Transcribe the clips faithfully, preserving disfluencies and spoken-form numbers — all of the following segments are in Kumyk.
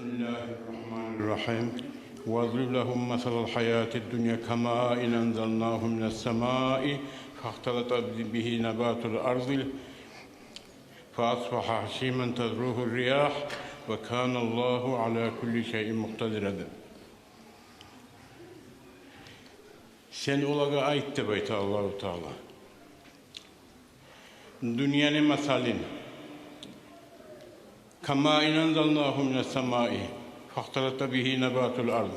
بسم الله الرحمن الرحيم. واضرب لهم مثل الحياة الدنيا كماء أنزلناه من السماء فاختلط به نبات الأرض فأصبح هشيما تذروه الرياح وكان الله على كل شيء مقتدرا. Сен олагъа айт деп айта Аллагьу Таала. Дюньяны масалын. كماء أنزلناه من السماء فاختلط به نبات الأرض.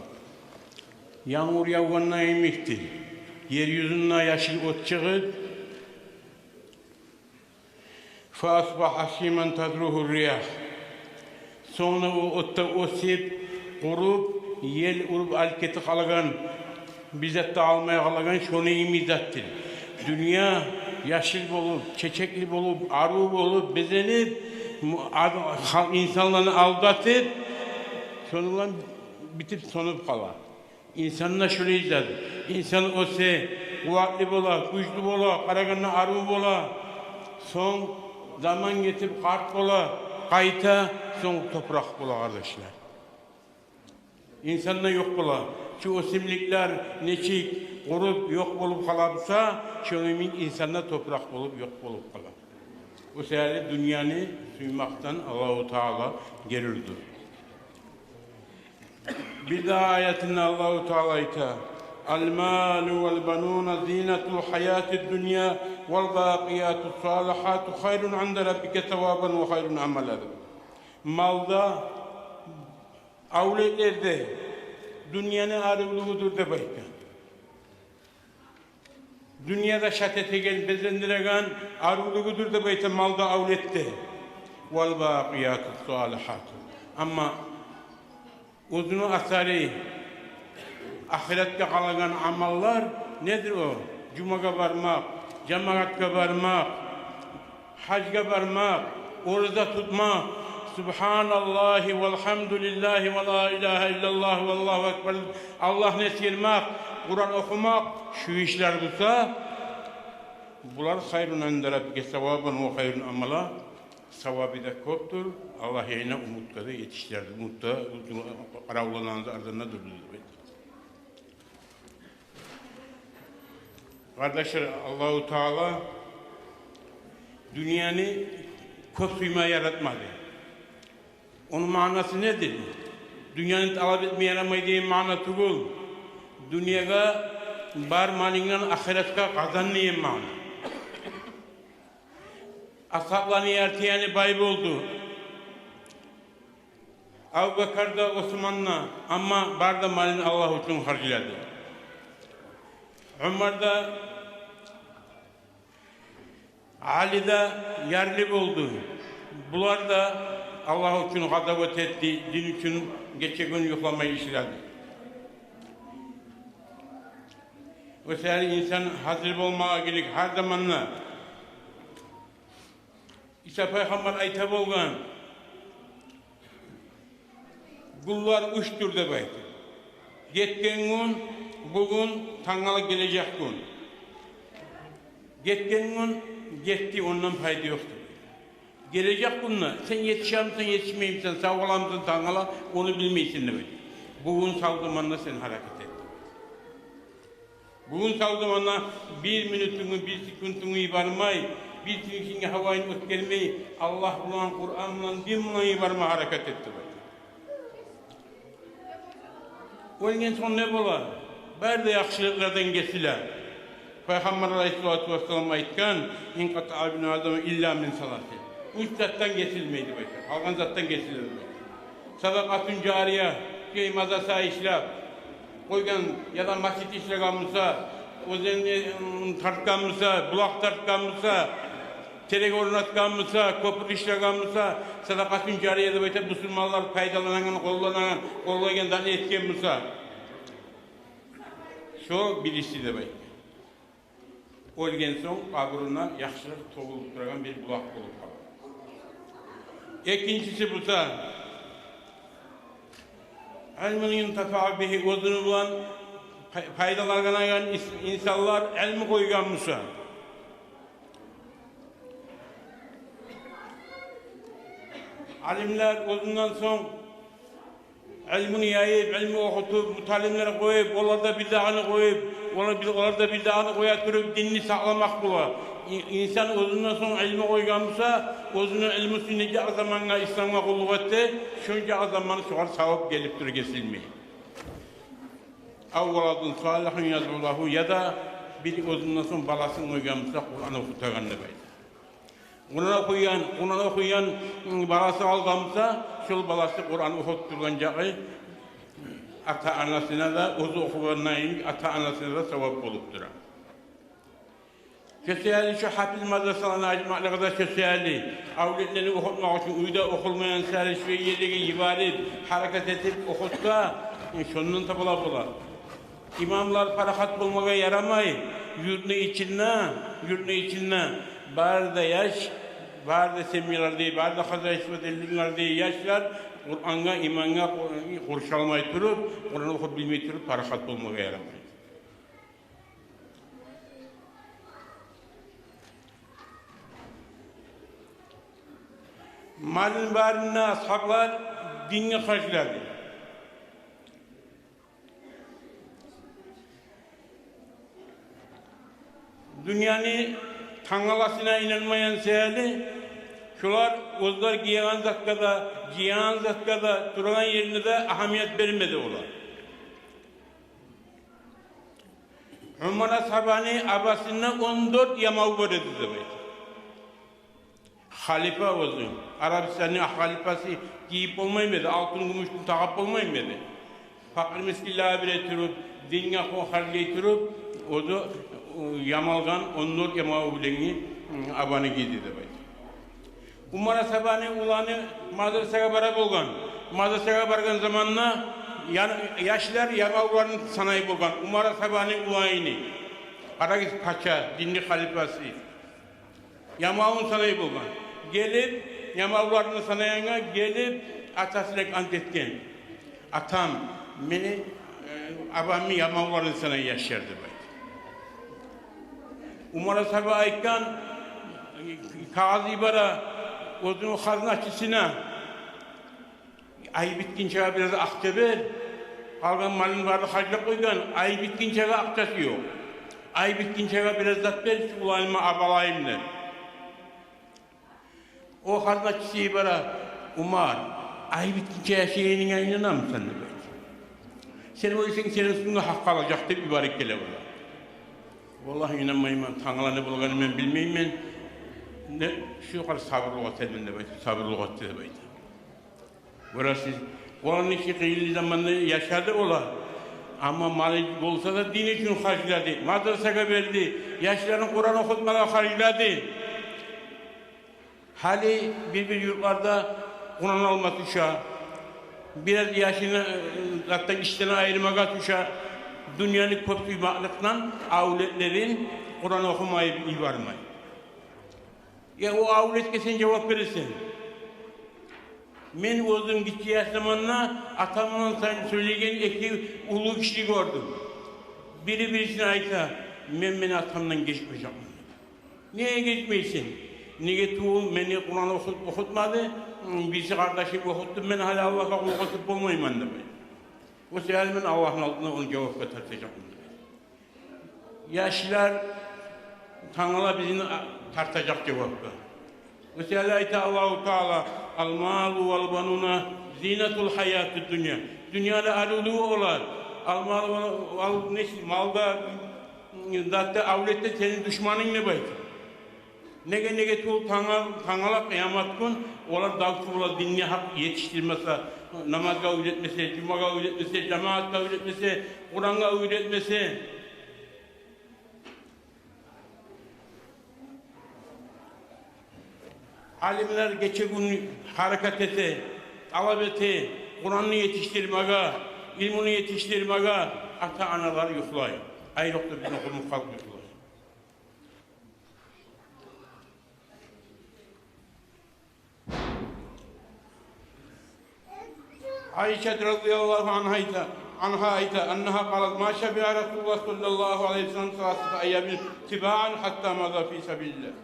Янгур явгъанда йимикдир. Ер юзюнде яшыл от чыгъып, فأصبح هشيما تذروه الرياح. Сонг да о отда оьсюп, къуруп, ел уруп алып гетип къалагъан, бир зат да къалмай къалагъан, шону йимик затдыр. Дюнья яшыл болуп, чечекли болуп, арив болуп, безенип, му-, ад-, хал-, инсанланы алдатып, шону булан битип, сёнюп къала. Инсан да шолай зат. Инсан оьсе, къуватлы бола, гючлю бола, къарагъанда арив бола. Сонг заман гетип къарт бола, къайта, сонг топуракъ бола, къардашлар. Инсан да ёкъ бола. Шу оьсюмлюклер нечик къуруп, ёкъ болуп къала буса, шону йимик инсан да топуракъ болуп, ёкъ болуп къала. О саялы дюньяны сюймекден Аллагьу Таала гери урду. Бир дагъы аятында Аллагьу Таала айта: المال والبنون زينة الحياة الدنيا والباقيات الصالحات خير عند ربك ثوابا وخير أملا. Мал да, авлетлер де дюньяны аривлюгюдюр деп айта. Дюньяда шат этеген, безендиреген аривлюгюдюр деп айта мал да, авлет де. والباقيات الصالحات. Амма оьзюню асары ахыратгъа къалагъан амаллар недир о? Жумагъа бармакъ, жамагъатгъа бармакъ, гьажгъа бармакъ, ораза тутмакъ, سبحان الله والحمد لله ولا إله إلا الله والله أكبر, Аллагьны эсгермек, Къуран охумакъ, шу ишлер буса, булар خير عند ربك ثوابا وخير أملا, савабы да кёпдюр, Аллагь янына умутгъа да етишдирер, умутда къаравулланагъан арасында дюр деп айта. Къардашлар, Аллагьу Таала дюньяны кёп сюйме яратмады. Ону маънасы недир? Дюньяны талап этме ярамай деген маъна тюгюл. Дюньягъа бар малынгдан ахыратгъа къазан деген маъна. Асгьабланы яртысы яны бай болду. Абубакар да, Осман да, амма бары да малын Аллагь учун харжлады. Умар да, Али де ярлы болду. Булар да Аллагь учун къазават этди, дин учун гече-гюн юхламай ишледи. О саялы инсан гьазир болмагъа герек гьар заманда. Иса пайхаммар айта болгъан: «Гюнлер уьчдюр», — деп айта. Гетген гюн, бугюн, тангала гележек гюн. Гетген гюн гетди, ондан пайда ёкъ деп айта. Гележек гюнде сен етишемисен, етишмеймисен, сав къаламысан тангала, ону билмейсен деп айта. Бугюн сав заманда сен гьаракат эт. Бугюн сав заманда бир минутунгну, бир секундунгну йибермей, бир тынышынгны, гьавайынгны оьтгермей, Аллагь булан, Къуран булан, дин булан йиберме гьаракат эт деп айта. Оьлген сонг не бола? Бары да яхшылыкълардан гесиле. Пайхаммар алайгьиссалату вассалам айтгъан: «Инкъатаъ ибну Адама илла мин саласин». Уьч затдан гесилмей деп айта. Къалгъан затдан гесиле деп айта. Садакъатун жария, шей, мазаса ишлеп къойгъан, яда межит ишлеген буса, оьзенни, м, тартгъан буса, булакъ тартгъан буса, терек орнатгъан буса, кёпюр ишлеген буса, садакъатун жария деп айта, бусурманлар пайдаланагъан, къолланагъан, къоллайгъан зат этген буса. Шо бириси деп айта. Оьлген сонг къабуруна яхшылыкъ тёгюлюп турагъан бир булакъ болуп къала. Экинчиси буса, илмун юнтафаъу бигьи, оьзюню булан пай-, пайдаланагъан ис-, инсанлар илму къойгъан буса. Алимлер оьзюнден сонг Илмуну яйып, илму охутуп, муталимлер къоюп, олар да бирдагъыны къоюп, олар бир, олар да бирдагъыны къоя туруп, динни сакъламакъ бола. И-, инсан оьзюнден сонг илму къойгъан буса, оьзюню илмусу нече заманга исламгъа къуллукъ этсе, шонча заман шогъар савап гелип тура кесилмей. Ав валадун салихун ядъу лагьу, яда бир оьзюнден сонг баласын къойгъан буса, Къуран охутагъан деп айта. Къуран охуйгъан, Къуран охуйгъан, м, баласы къалгъан буса, шол баласы Къуран охуп тургъан чакъы ата-анасына да, оьзю охугъандан кийин ата-анасына да савап болуп тура. Шо саялы шо гьафиз мадрасаланы ачмакълыгъы да шо саялы, авлетлени охутмакъ учун, уьйде охулмайгъан саялы шо ерлеге йиберип, гьаракат этип охутса, э, шондан да бола бола. Имамлар парахат болмагъа ярамай. Юртну ичинде, юртну ичинде бары да яш, бары да семьяларда, бары да хозяйстводарларда яшлар Къурангъа, имангъа къу-, къуршалмай туруп, Къуран охуп билмей туруп, парахат болмагъа ярамай. Малын барын да асгьаблар динге харжлады. Дюньяны тангаласына инанмайгъан саялы, шолар оьзлер гиеген затгъа да, жыйгъан затгъа да, тургъан ерине де агьамият бермеди олар. Умар асгьабаны абасында он дёрт ямав бар эди деп айта. Халифа оьзю, Арабистанны халифасы, гийип болмаймы эди, алтын-гюмюшню тагъып болмаймы эди. Пакъыр-мискинлеге бере туруп, динге хо-, харжлай туруп, оьзю, э, ямалгъан, он дёрт ямаву булангъы, м, абаны гийди деп айта. Умар асгьабаны уланы мадрасагъа бара болгъан. Мадрасагъа баргъан заманда ян-, яшлар ямавларын санай болгъан. Умар асгьабаны уланы. Къарагъыз, пача, динни халифасы. Ямавун санай болгъан. Гелип, ямавларын санайгъангъа гелип, атасына ант этген. «Атам, мени, э, абамны ямавларын санай яшлар», — деп айта. Умар асгьаба айтгъан, кагъыз йибере оьзюню хазначысына. Ай битгинчеге бираз акъча бер. Къалгъан малын барын харжлап къойгъан, ай битгинчеге акъчасы ёкъ. Ай битгинчеге бираз зат бер, шу уланыма абалайым деп. О хазначысы йибере: «Умар, ай битгинче яшайгъанынга инанамысан?» — деп айта. «Сен ойлашсанг, сени уьстюнге гьакъ къалажакъ», — деп йиберип геле бола. «Валлагь, инанмайман, тангала не болгъанын мен билмеймен. Не, шо къадар сабурлукъ этермен», — деп айта, сабурлукъ этди деп айта. Гёресиз, олар нече къыйынлы заманда яшады олар. Амма малы болса да дин учун харжлады, мадрасагъа берди, яшларын Къуран охутмагъа харжлады. Гьали бир-бир юртларда Къуран алма тюше, бираз яшны, э, затдан, ишден айырмагъа тюше. Дюньяны кёп сюймекликден авлетлерин Къуран охумай йибермей. Я о авлетге сен жавап бересен. Мен оьзюм гиччи яш заманда атам булан сёйлеген эки уллу гишини гёрдюм. Бири-бирисине айта: «Мен, мен атамдан гечмежекмен». «Неге гечмейсен?» «Неге тюгюл, мени Къуран охут-, охутмады, бириси къардашым охутду, мен гьали Аллагьгъа къуллукъ этип болмайман», — деп айта. «О саялы мен Аллагьны алдында ону жавапгъа тартажакъман», — деп айта. Яшлар тангала бизин а-, тартажакъ жавапгъа. О саялы айта Аллагьу Таала: «Ал-малу вал-бануна зинатул гьаятид дунья». Дюньяны арывлугъу олар. Ал-малу вал, ал-, нечик, мал да, затда, авлет де сени душманынг деп айта. Неге, неге тюгюл тангал-, тангала къыямат гюн олар дав тюгюл бола, динни гьакъ етишдирмесе, намазгъа уьйретмесе, жумагъа уьйретмесе, жамаатгъа уьйретмесе, Къурангъа уьйретмесе. Алимлер гече-гюн гьаракат эте, талап эте, Къуранны етишдирмеге, илмуну етишдирмеге, ата-аналар юхлай. Айрокъда бизин къумукъ халкъ юхлай. Айша радияллагьу ангьа айта, ангьа айта: «Аннагьа къалат: ма шабиа Расулуллагь саллаллагьу алайгьи ва саллам саласата айямин тибаан гьатта мада фи сабилиллагь».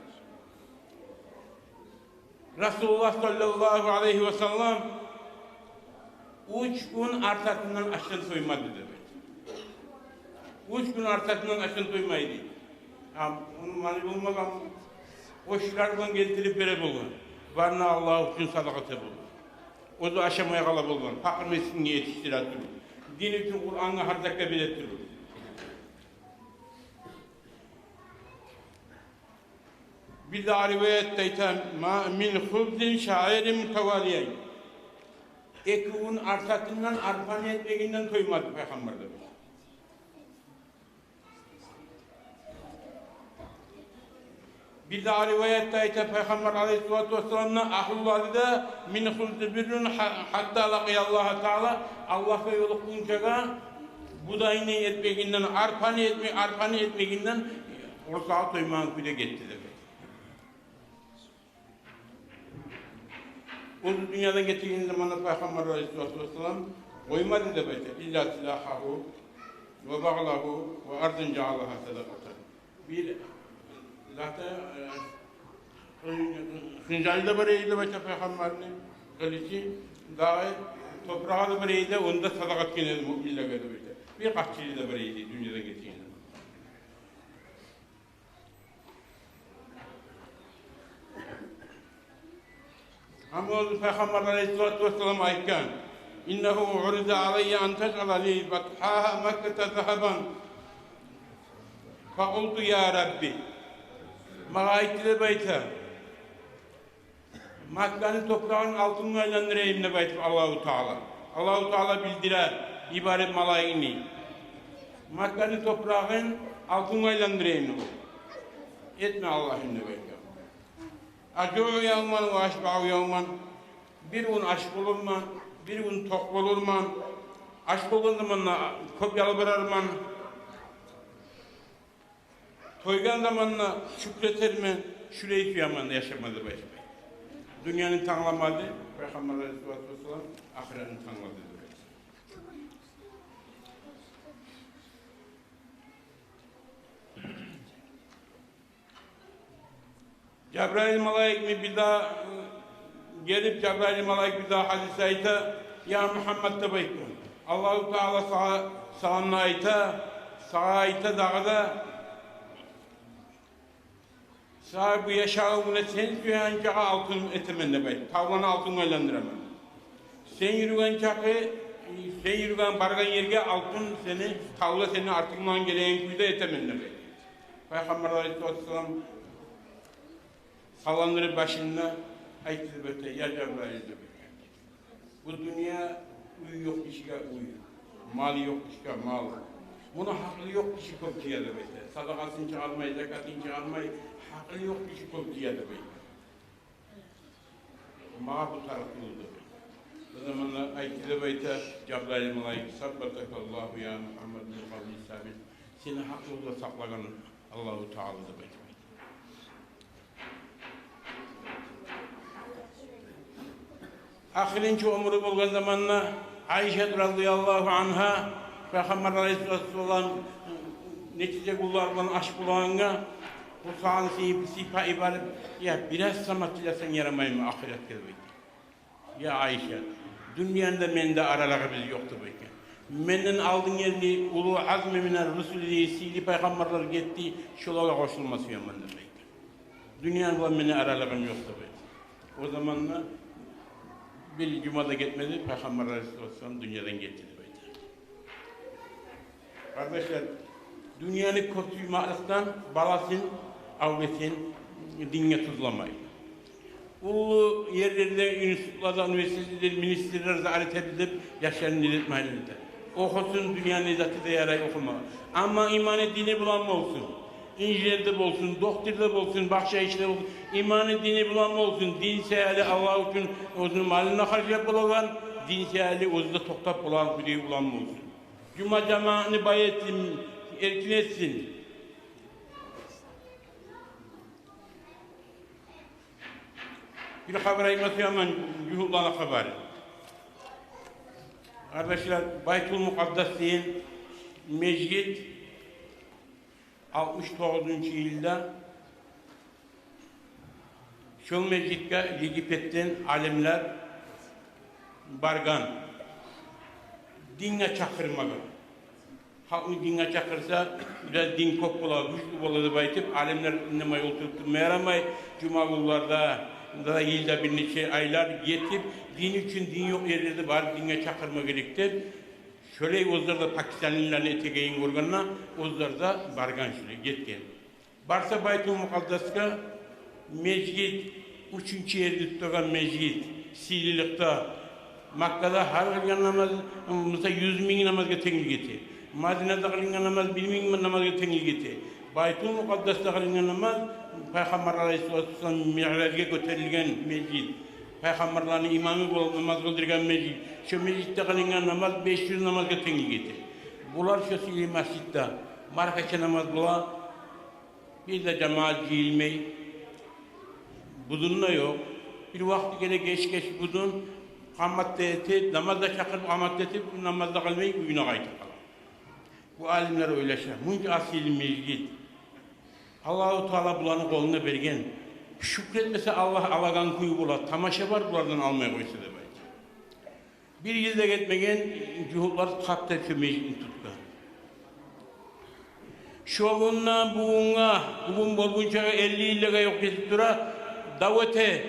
Расулуллагь саллаллагьу алайгьи ва саллам Уьч гюн артасындан ашдан тоймады деп айта. Уьч гюн артасындан ашдан тоймайды. Гьа, ону мани болмагъан, къошулар булан гелтирип бере болгъан. Барын да Аллагь учун садагъа эте болгъан. Оьзю ашамай къала болгъан. Пакъыр мискинге етишдире туруп, дин учун, Къурангъа, гьар затгъа бере туруп. Бир дагъы риваятда айта: «Ма мин хубзин шаирин мутавалияйн». Эки гюн артасындан арпаны этмегинден тоймады Пайхаммар деп. Бир дагъы риваятда айта Пайхаммар алайгьиссалату вассаламны: «Ахлу лазида мин хубзи буррин гьа-, гьатта лакъия Аллагьа таала». Аллагьгъа ёлукъгъунчагъа будайны этмегинден, арпаны этме-, арпаны этмегинден къурсагъы тоймагъан кюйде гетди деп. Оьзю дюньядан гетеген заманда Пайхаммар алайгьиссалату вассалам къоймады деп айта: «Илла силагьагьу ва багълагьу ва ардан жагъалагьа садакъатан». Бир заты, э, хынжалы да бар эди деп айта Пайхаммарны, къылычы, дагъы топурагъы да бар эди, ону да садагъа этген эди муъминлеге деп айта. Бир къатчылыгъы да бар эди дюньядан гетеген заманда. Амма оьзю Пайхаммар алайгьиссалату вассалам айтгъан: «Иннагьу уриза алайя ан тажъала ли батхагьа Макката загьабан. Факъулту: я Рабби». Магъа айтды деп айта, Макканы топурагъын алтынгъа айландырайым деп айтып Аллагьу Таала. Аллагьу Таала билдире, йиберип малайигин: Макканы топурагъын алтынгъа айландырайым деп. Этме, Аллагьым, деп айтгъан. «Ажуъу явман ва ашбаъу явман». Бир гюн ач болурман, бир гюн токъ болурман. Ач болгъан заманда кёп ялбарарман. Тойгъан заманда шюкюр этермен, шулай сюемен яшамагъа деп айтып. Дюньяны тангламады Пайхаммар алайгьиссалату вассалам, ахыратны танглады деп айтып. Жабрайыл малайикни бир дагъы, э, гелип, Жабрайыл малайик бир дагъы гьадисде айта: «Я Мугьаммад, — деп айтгъан, — Аллагьу Таала сагъа саламны айта, сагъа айта дагъы да, сагъа бу яшавунгда сен сюеген чакъы алтын этемен, — деп айта, — тавланы алтынгъа айландыраман. Сен юрюген чакъы, сен юрюген, баргъан ерге алтын сени, тавла сени артынг булан гелеген кюйде этемен», — деп айта. Пайхаммар алайгьиссалату вассалам салландырып башын да, айтды деп айта: «Я Жабрайыл, — деп айта, — бу дюнья уьй ёкъ гишиге уьй, малы ёкъ гишиге мал. Муну гьакъылы ёкъ гиши кёп тие, — деп айта. — Садагъасын чыгъармай, закатын чыгъармай, гьакъылы ёкъ гиши кёп тие, — деп айта. — Магъа бу тарыкъ тюгюл», — деп айта. О заманда айтды деп айта Жабрайыл малайик: «Саббатакаллагьу, я Мугьаммад, мин къавлин сабит. Сени гьакъ ёлда сакълагъан Аллагьу Таала», — деп айтып айта. Ахырынчы оьмюрю болгъан заманда Айшат, разияллагьу ангьа, Пайхаммар алайгьиссалату вассалам нече де гюнлер булан ач болагъангъа, къурсагъын сыйпап, сыйпап йиберип: «Я, бираз сама тилесенг ярамаймы ахыратгъа?» — деп айта. «Я Айшат, дюньяда мени де аралыгъым ёкъ, — деп айта, — менден алдын гелди улу азми минар русули деген сыйлы пайхаммарлар гетди, шолагъа къошулма сюемен, — деп айта. — Дюнья булан мени аралыгъым ёкъ», — деп айта. О заманда бир жума да гетмеди, Пайхаммар алайгьиссалату вассалам дюньядан гетди деп айта. Къардашлар, дюньяны кёп сюймекликден баласын, авлетин динге тюзлемей. Уллу ерлерде, институтларда, университетлерде министрлер зат этебиз деп яшларын не этмейли де. Охусун, дюньяны заты да ярай охума. Амма иманы, дини булан болсун. Инженер де болсун, доктор да болсун, башгъа ишлер болсун, иманы, дини булан болсун. Дин саялы Аллагь учун оьзюню малын да харжлап болагъан, дин саялы оьзю де токътап болагъан кюйде булан болсун. Жума жамаатны бай этсин, эркин этсин. Бир хабар айтма сюемен, жугьутланы хабары. Къардашлар, Байтул Мукъаддас деген межит алтмыш тогъузунчу йылда шол межитге Египетден алимлер баргъан. динге чакъырмагъа. Халкъны динге чакъырса, бираз дин кёп бола, гючлю бола деп айтып, алимлер индемей олтуруп турма ярамай. Жума гюнлерде, да йылда бир нече айлар етип, дин учун, дин ёкъ ерлерде барып динге чакъырма герек деп. Шолай оьзлер де пакистанлыланы этегенин гёргенде, оьзлер де баргъан шолай, етген. Барса Байтул Мукъаддасгъа, межит, уьчюнчю ерни тутагъан межит, сыйлылыкъда. Маккада гьар къылгъан намаз, мисал, юз минг намазгъа тенглик эте. Мадинада къылынгъан намаз бир минг намазгъа тенглик эте. Байтул Мукъаддасда къылынгъан намаз, Пайхаммар алайгьиссалату вассалам миъражгъа гётерилген межит, пайхаммарланы имамы болуп намаз къылдыргъан межит, шо межитде къылынгъан намаз беш юз намазгъа тенглик эте. Булар шо сыйлы межитде маркача намаз бола, бир де жамаат жыйылмай. Будун да ёкъ. Бир вакъти геле геч-геч будун, къамат да этип, намаз да чакъырып, къамат да этип, намаз да къылмай, уьюне къайтып къала. Бу алимлер ойлаша, мунча асил межит Аллагьу Таала буланы къолуна берген. Шюкюр этмесе, Аллагь алагъан кюй бола, тамаша бар булардан алмай къойса деп айта. Бир йыл да гетмеген, жугьутлар къаптап шо межитни тутгъан. Шо гюнден бугюнге, бугюн болгъунчагъа элли йыллагъа ёкъ гетип тура, дав эте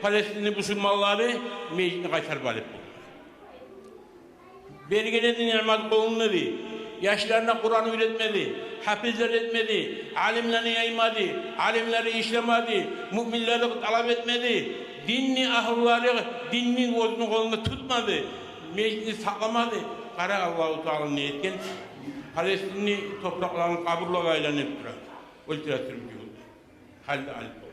Палестинни бусурманлары, межитни къайтарып алып болмай. Берген эди ниъмат къолунда дей. Яшларына Къуран уьйретмеди, гьапизлер этмеди, алимлени яймады, алимлени ишлемеди, муъминлени талап этмеди. Динни агьлулары динни оьзюню къолунда тутмады, межитни сакъламады. Къара, Аллагьу Таала не этген? Палестинни топуракъларын къабурлагъа айландырып тура. Оьлтюре туруп жугьут. Гьали де алып болмай.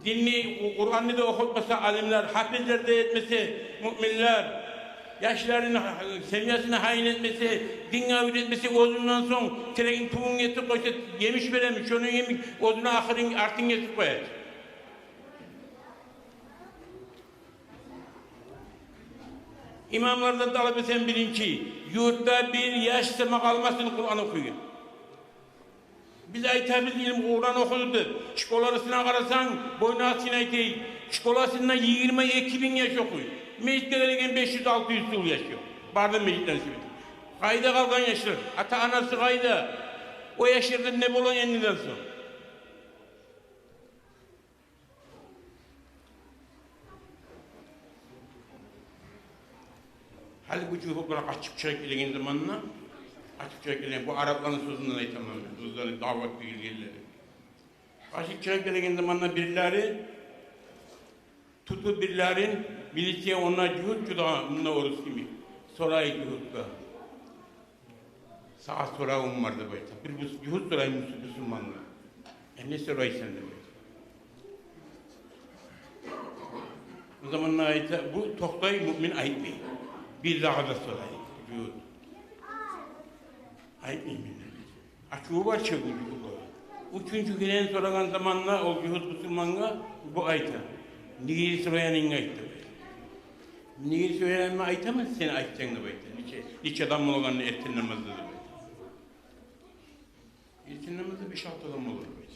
Динни, Къуранны да охутмаса алимлер, гьапизлер де этмесе муъминлер, яшларын, семьясын гьайын этмесе, динге уьйретмесе, оьзюнден сонг терекни тюбюн гетип къойса, емиш береми, шону йимик оьзюню ахырын, артын гетип къояр. Имамлардан талап этсем, биринчи, юртда бир яш сама къалмасын Къуран охуйгъан. Биз айтабыз, илму Къуран охуду деп. Школасына къарасанг, бойну ачын айтайыкъ, школасында йигирма эки минг яш охуй. Межитге гелеген беш юз, алты юз тюгюл яш ёкъ. Бары да межитлени сибири. Къайда къалгъан яшлар? Ата-анасы къайда? О яшлардан не бола эндиден сонг? Гьали бу жугьутлар къачып чыгъып гелеген заманда, къачып чыгъып гелеген, бу арапланы сёзюнден айтаман мен, оьзлени давлатгъа гелгенлери. Къачып чыгъып гелеген заманда бирлери тутуп, бирлерин милиция, онда жугьут, жугьут да мунда орус йимик, сорай жугьутгъа. Сагъа соравум бар деп айта. Бир бус-, жугьут сорай бусурмангъа. Э, не сорайсан деп айта. О заманда айта, бу токътай, муъмин айтмай. Бир дагъы да сорай жугьут. Айтмайман деп айта. Ачуву бар чы бу жугьутгъа. Уьчюнчю керен сорагъан заманда о жугьут бусурмангъа бу айта: «Неге сорайгъанынг айт», — деп айта. «Неге сорайгъанымны айтаман, сен айтсанг», — деп айта. «Нече, нече адам болгъанны эртен намазда», — деп айта. «Эртен намазда беш-алты адам болгъан», — деп айта.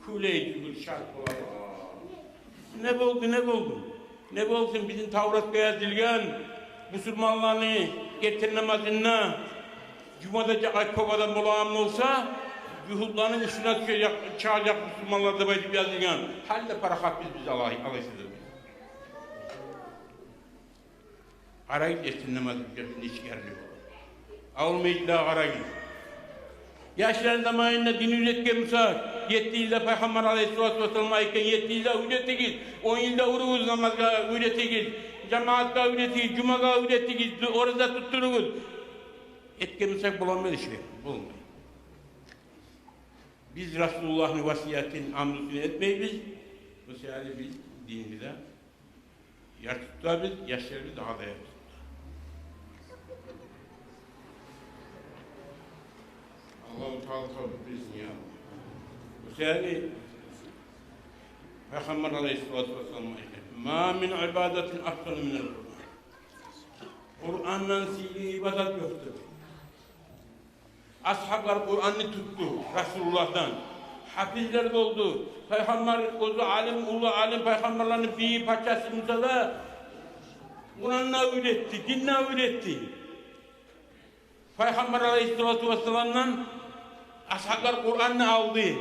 Кюлей-кюлей шарт бола. «Не болду, не болду?» «Не болсун, бизин Тавратгъа язылгъан, бусурманланы эртен намазында жумада жакъа кёп адам болагъан болса, жугьутланы уьстюне тюшежек, чыгъажакъ бусурманлар», — деп айтып язылгъан. Гьали де парахатбыз биз, алай-, алайсыз деп. Къарагъыз, эртен намаз бизде нечик ярлы бола. Авул межитлеге къарагъыз. Яшланы заманында дин уьйретген буса, етти йылда Пайхаммар алайгьиссалату вассалам айтгъан, етти йылда уьйретигиз, он йылда уругъуз намазгъа уьйретигиз, жамаатгъа уьйретигиз, жумагъа уьйретигиз, ораза туттуругъуз. Этген бусакъ боламы эши? Болмай. Биз Расулуллагьны васиятын, амрусун этмейбиз. Бу саялы биз динибизде яр тутабыз, яшларыбыз дагъы да яр тута. Аллагьу Таала тавфикъ берсин, я Аллагь. Бу саялы Пайхаммар алайгьиссалату вассалам айтгъан: «Ма мин ибадатин афзалу минал Къуран». Къурандан сыйлы ибадат ёкъдур. Асгьаблар Къуранны тутду Расулуллагьдан. Гьафизлер болду. Пайхаммар оьзю алим, уллу алим, пайхаммарланы бийи, пачасы буса да, Къуранны уьйретди, динни уьйретди. Пайхаммар алайгьиссалату вассаламдан асгьаблар Къуранны алды.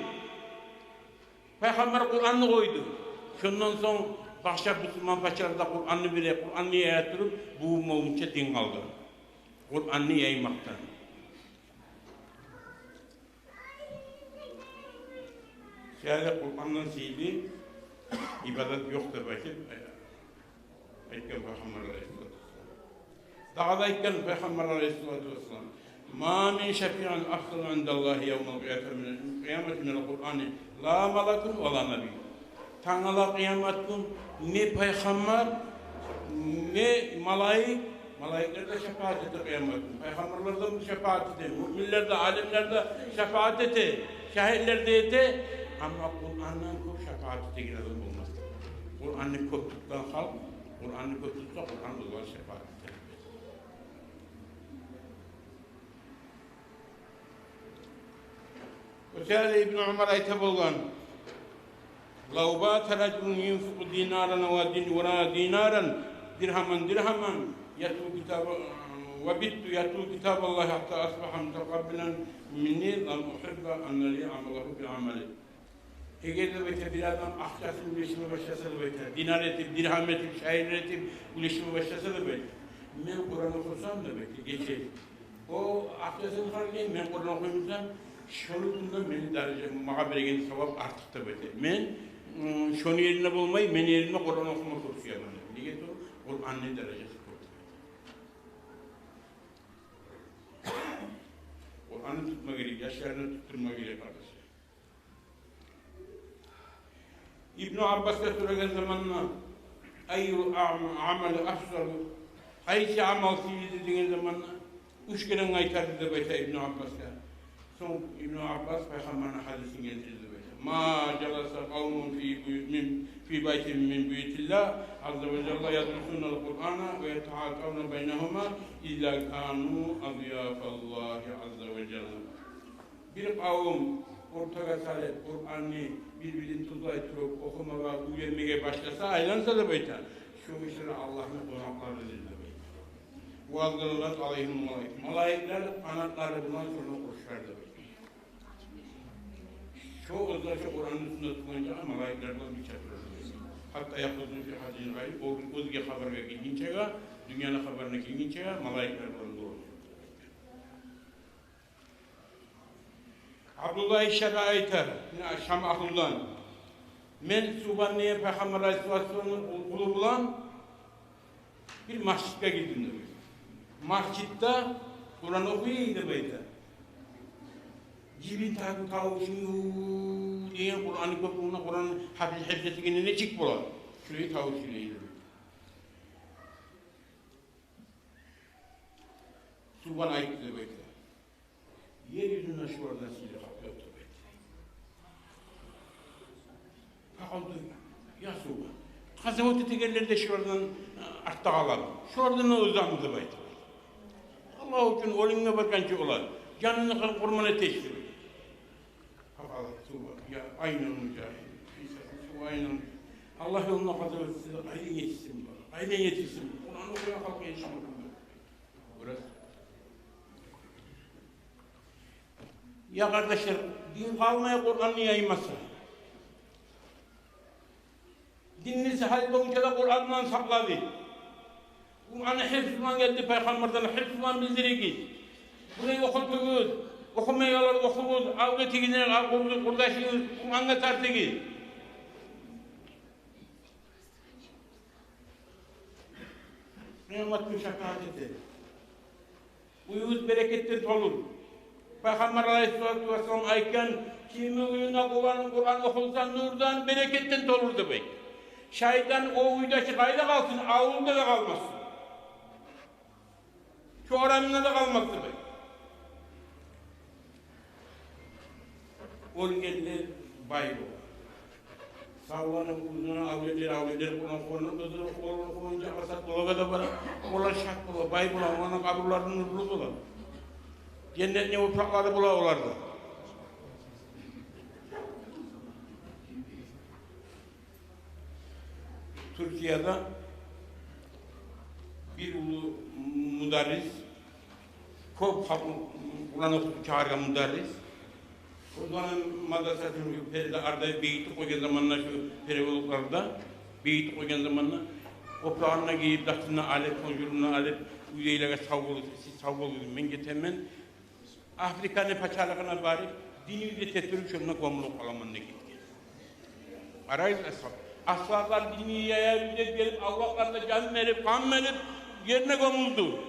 Пайхаммар Къуранны къойду. Шондан сонг башгъа бусурман пачалар да Къуранны бере, Къуранны яя туруп, бу умма боюнча дин къалды. Къуранны яймакъдан. Шо ерде Къурандан сыйлы ибадат ёкъ деп айтып, айтгъан Пайхаммар алайгьиссалату вассалам. Дагъы да айтгъан Пайхаммар алайгьиссалату вассалам: «Ма мин шафиин афзалу индаллагьи явмал къиямати минал Къурани, ла малакун ва ла набий». Тангала къыямат гюн не пайхаммар, не малайик, малайиклер де шапаат эте къыямат гюн, пайхаммарлар да шапаат эте, муъминлер де, алимлер де шапаат эте, шагьитлер де эте, амма Къурандан кёп шапаат этеген адам болмас. Къуранны кёп тутгъан халкъ, Къуранны кёп тутса, Къуран олагъа шапаат этер. О саялы Ибну Умар айта болгъан: «Лав бата ражулун юнфикъу динаран ва дин-, ва динаран, диргьаман диргьаман, ятлу китаба, ва битту ятлу китабаллагьи гьатта асбагьа мутакъаббалан минни, лам угьибба ан ария амалагьу би амали». Эгер де, бу айта, бир адам акъчасын уьлешме башласа, деп айта, динар этип, диргьам этип, шаир этип уьлешме башласа, деп айта, мен Къуран охусам, деп айта, гече, о акъчасын гьарлай, мен Къуран охуйман, шону гюнде мени даражам, магъа береген савап артыкъ, деп айта. Мен, м, шону ерине болмай, мени ериме Къуран охума кёп сюемен. Неге тюгюл, Къуранны даражасы кёп, деп айта. Къуранны тутма герек, яшларына тутдурма герек, къардашлар. Ибну Аббасгъа сорагъан заманда: «Айю ам-, амали афзалу?» Къайсы амал сыйлыдыр деген заманда, уьч керен къайтарды деп айта Ибну Аббасгъа. Сонг Ибну Аббас Пайхаммарны гьадисин гелтирди деп айта: «Ма жаласа къавмун фи бу-, мин, фи байтин мин буютиллагь азза ва жалла, ядрусунал Къурана ва ятагьаддасуна байнагьум илла кану азъяфаллагьи азза ва жалла». Бир къавум ортагъа салып, Къуранны бир-бирин тюзлей туруп, охумагъа, уьйренмеге башласа, айланса деп айта, шо гишилер Аллагьны къонакъларыдыр деп айта. Ва заллаллат алайгьимул малаика. Малайиклер къанатлары булан шону къуршар деп айта. Шо оьзлер шо Къуранны уьстюнде тургъанчагъа малайиклер булан бирче турар деп айта. Гьатта яхузу фи гьадин гъайри, о оьзге хабаргъа гелгинчеге, дюньяны хабарына гелгинчеге малайиклер булан турар. Абдуллагь ибну Шарра айта, муна Шам агьлудан: «Мен Субан деген Пайхаммар алайгьиссалату вассаламны къулу булан бир межитге гирдим, – деп айта. – Межитде Къуран охуй эди, – деп айта. – Жибин тагъы тавушу, ю деген Къуранны кёп, муна Къуран гьафиз, гьафиз этегенде нечик бола, шулай тавуш эди, – деп айта. – Субан айтды, – деп айта. – Ер юзюнде шулардан сыйлы халкъ ёкъ, – деп айта. – Факъулту: я Субан, къазават этегенлер де шулардан, э, артда къаламы? Шулардан да озамы? – деп айта. – Аллагь учун оьлюмге баргъанча олар, жанын къур-, къурбан этейик, – деп айта. – Факъала Субан: я айнал мужагьид, фи сабили, Субан, айнал мужагьид. Аллагь ёлунда къазават этсе де, къайдан етишсин бу, къайдан етишсин бу? Къуран охуйгъан халкъгъа етишмей турмай». Гёресиз? Я къардашлар, дин къалмай Къуранны яймаса. Динни сагьал боюнча да Къурандан сакълады. Къуранны гьифз булан гелди, Пайхаммардан гьифз булан билдиригиз. Булай охутугъуз, охумайгъанлар охугъуз, авлетигизни, къурдашыгъызны Къурангъа тартыгъыз. Къыямат гюн шапаат этер. Уьюгюз берекетден толур. Пайхаммар алайгьиссалату вассалам айтгъан: «Кимни уьюнде Къуран, Къуран охулса, нурдан, берекетден толур», – деп айта. Шайтан о уьйде чи къайда къалсын, авулда да къалмас. Шо орамында да къалмас, – деп айта. Оьлгенлер бай бола. Савланы, узуну, авлетлер, авлетлер Къуран охугъанлар, оьзлер Къуран охугъанча, къасат болагъа да бара. Олар шат бола, бай бола, оланы къабурлары нурлу бола. Женнетни опуракълары бола оларда. Туркияда бир уллу мударрис, кёп халкъны Къуран охутуп чыгъаргъан мударрис. Къуран мадрасасын перде ардай бегитип къойгъан заманда, шу переулокларда бегитип къойгъан заманда, къопагъын да гийип, затын да алып, хонжурун да алып, уьйдегилеге: «Сав болугъуз, сиз сав болугъуз, мен гетемен Африканы пачалыгъына барып, дин уьйрете туруп, шонда гёмюлюп къаламан», — деп гетген. Къарайыкъ, асгьаб-, асгьаблар динни яяйым деп гелип, авлакъларда жан берип, къан берип, ерине гёмюлдю.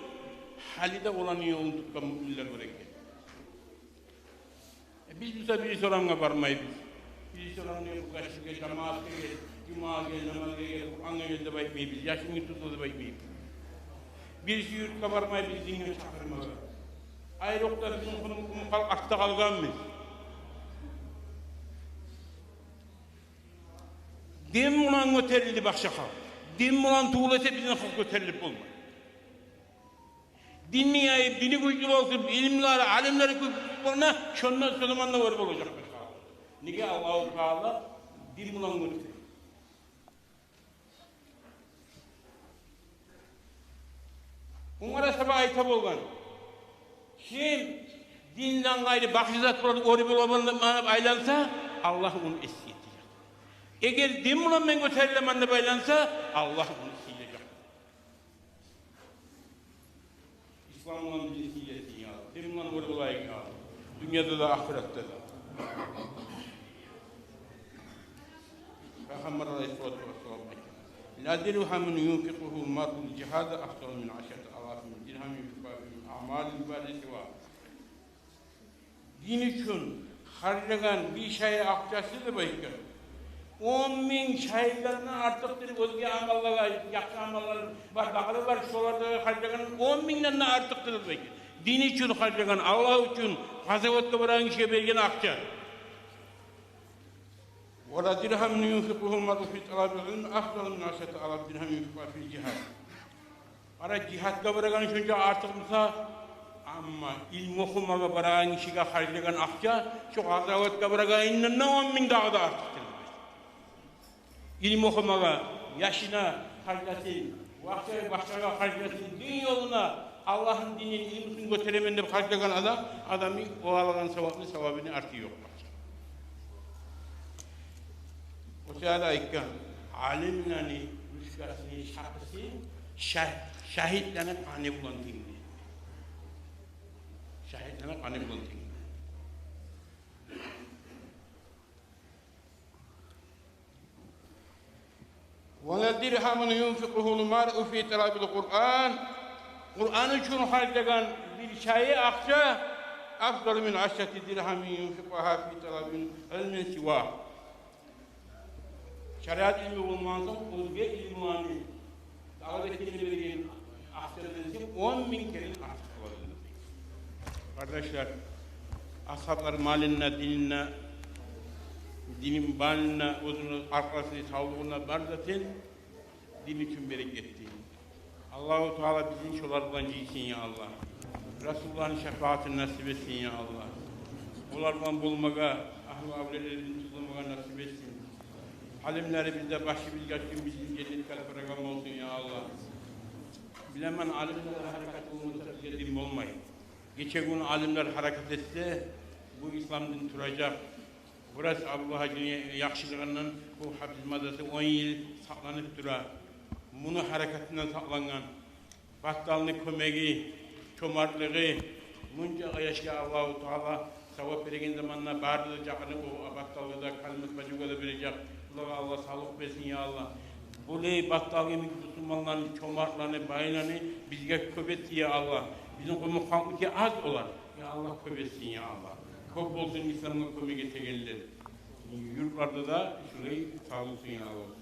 Гьали де оланы ёлун тутгъан муъминлер бар экен. Э, биз буса бир сорамгъа бармайбыз. Бир сорамгъа: «Бу гьажгъа гел, жамаатгъа гел, жумагъа гел, намазгъа гел, Къурангъа гел», — деп айтмайбыз. «Яшынгны тутма», — деп айтмайбыз. Бир юртгъа бармайбыз динге чакъырмагъа. Айрокъда бизин къумукъ халкъ артда къалгъанбыз. Дин булан гётерилди башгъа халкъ. Дин булан тюгюл эсе, бизин халкъ гётерилип болмай. Динни яйып, дини гючлю болсун, илмулары, алимлери кёп болсун, шондан, шо заманда оьр болажакъ башгъа халкъ. Неге? Аллагьу Таала дин булан гётерди. Умар асгьаба айта болгъан: «Ким динден къайры башгъа зат булан оьр боламан деп айланса, Аллагь ону эсги этежек. Эгер дин булан мен гётерилемен деп айланса, Аллагь ону сыйлажакъ». Ислам булан бизин сыйласын, я Аллагь. Дин булан оьр болайыкъ, я Аллагь. Дюньяда да, ахыратда да. Пайхаммар алайгьиссалату вассалам айтгъан: «لدرهم ينفقه المرء في الجهاد أفضل من عشرة آلاف درهم ينفقها في أعمال البر سواه». Дин учун харжлагъан бир шайы акъчасы, деп айтгъан, он минг шайылардан артыкъдыр. Оьзге амаллагъа, яхшы амаллар бар, дагъы да бар, шоларда харжлагъан он мингден де артыкъдыр, деп айтгъан. Дин учун харжлагъан, Аллагь учун, къазаватгъа барагъан гишиге берген акъча. «ولدرهم ينفقه المرء في طلب العلم أفضل من عشرة آلاف درهم ينفقها في الجهاد». Къара, жигьатгъа барагъаны шонча артыкъ буса, амма илму охумагъа барагъан гишиге харжлагъан акъча шо къазаватгъа барагъанындан да он минг дагъы да артыкъдыр. Илму охумагъа яшына харжласын, вакътиси башгъагъа харжласын, дин ёлуна, Аллагьны динин, илмусун гётеремен деп харжлагъан адам, адамны о алагъан савапны, савабыны арты ёкъ. О саялы айтгъан: алимлени ручкасыны чакъысы ша-, шагьитлени къаны булан тенг. Шагьитлени къаны булан тенг. «ولدرهم ينفقه المرء في طلب القرآن». Къуран учун харжлагъан бир шайы акъча «أفضل من عشرة دراهم ينفقها في طلب علم سواه». Шариат илму болмагъан сонг, оьзге илмуланы талап этгенге берген акъчадан эсе он минг керен артыкъ болады. Къардашлар, асгьаблар малында, дининде, динин, малында, оьзюню аркъасына, савлугъунда бар затен дин учун берип гетди. Аллагьу Таала бизин шолар булан жыйсын, я Аллагь. Расулуллагьны шапаатын насип этсин, я Аллагь. Олар булан болмагъа, агьлу-авлетлерин тюзлемеге насип этсин. Алимлерибиз де башы билген гюн бизин женнетге алып барагъан болсун, я Аллагь. Билемен, алимлер гьаракаты болмаса, бизге дин болмай. Гече-гюн алимлер гьаракат этсе, бу ислам дин туражакъ. Врач Абдуллагь гьажини яхшылыгъындан бу гьафиз мадраса он йыл сакъланып тура. Муну гьаракатындан сакълангъан. Батталны кёмеги, чомартлыгъы, мунча яшгъа Аллагьу Таала савап берген заманда бары да жакъыны о батталгъа да, Калимат бажавгъа да бережек. Булагъа Аллагь савлукъ берсин, я Аллагь. Булай баттал йимик бусурманланы, чомартланы, байланы бизге кёп этсин, я Аллагь. Бизин къумукъ халкъныки аз олар. Я Аллагь, кёп этсин, я Аллагь. Кёп болсун исламгъа кёмек этегенлер. Юртларда да шулай савлукъ, я Аллагь.